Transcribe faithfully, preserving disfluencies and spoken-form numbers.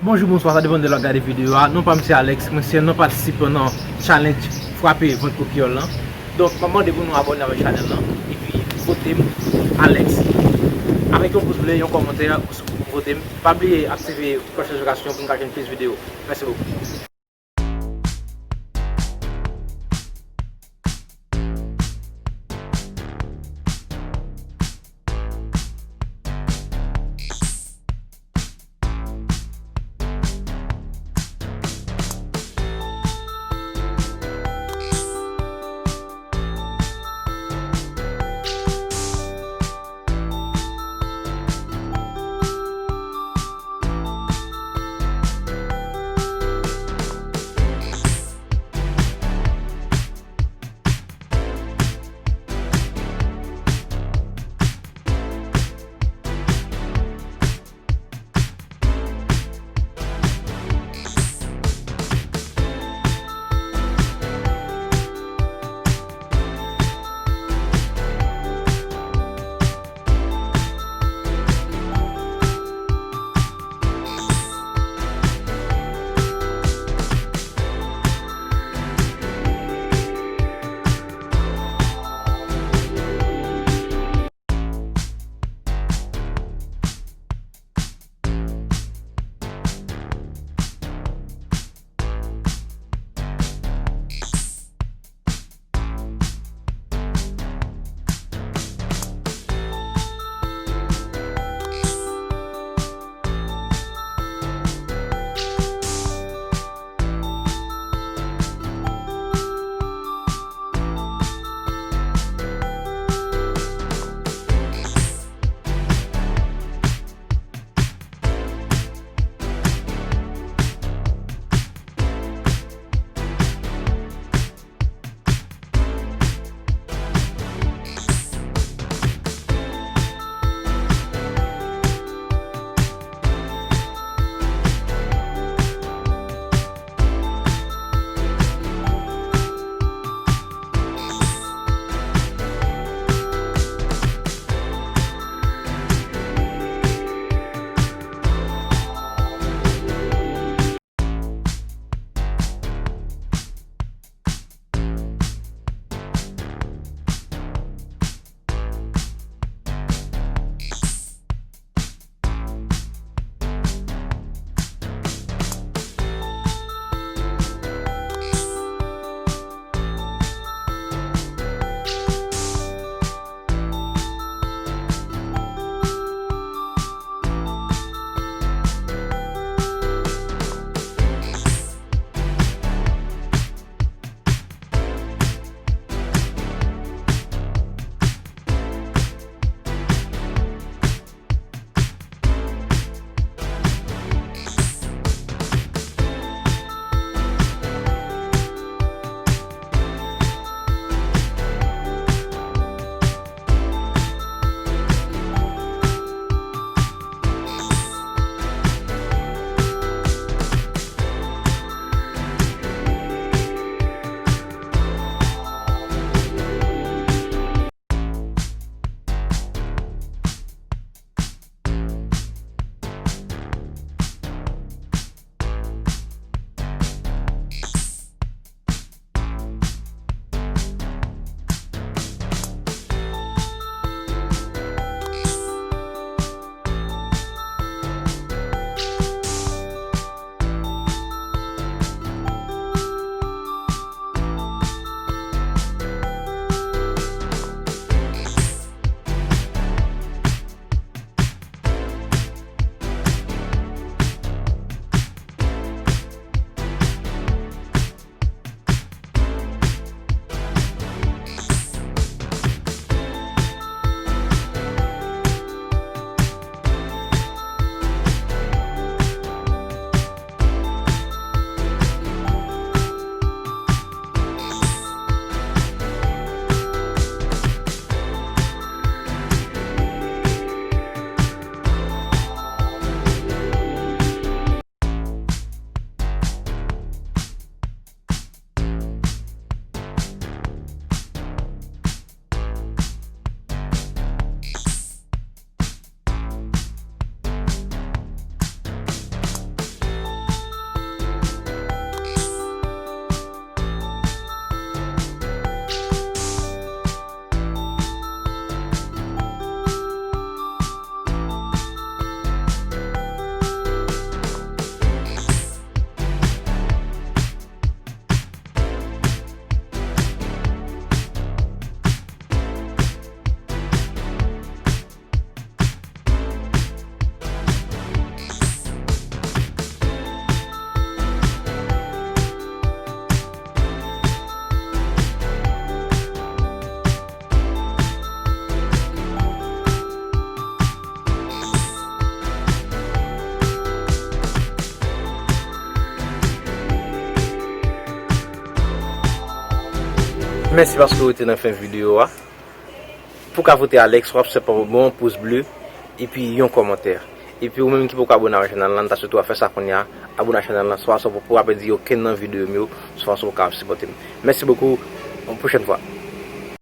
Bonjou, bonswa, sa depann de lè w ap gade videyo a. Non pa m se Alex, mwen se yon non patisipan nan challenge frape vant pou kiyòl lan. Donk, m ap mande pou nou abòne avèk chanèl lan, epi vote m Alex. Avèk yon pous ble, yon kòmantè, ou sou pou vote m. Pa bliye aktive klòch notifikasyon pou n ka jwenn plis videyo. Mèsi bokou. Mèsi paske w rete nan fen videyo a. Pou w ka vote Alex, w ap senpleman ban yon pous ble epi yon kòmantè. Epi ou menm ki poko abone avèk chanèl lan, m ta swete w ap fè sa kounye a, abone ak chanèl lan, sou fason pou w pa pèdi okenn nan videyo m yo, sou fason pou w ka ap sipòte m. Mèsi bokou, yon pwochèn fwa.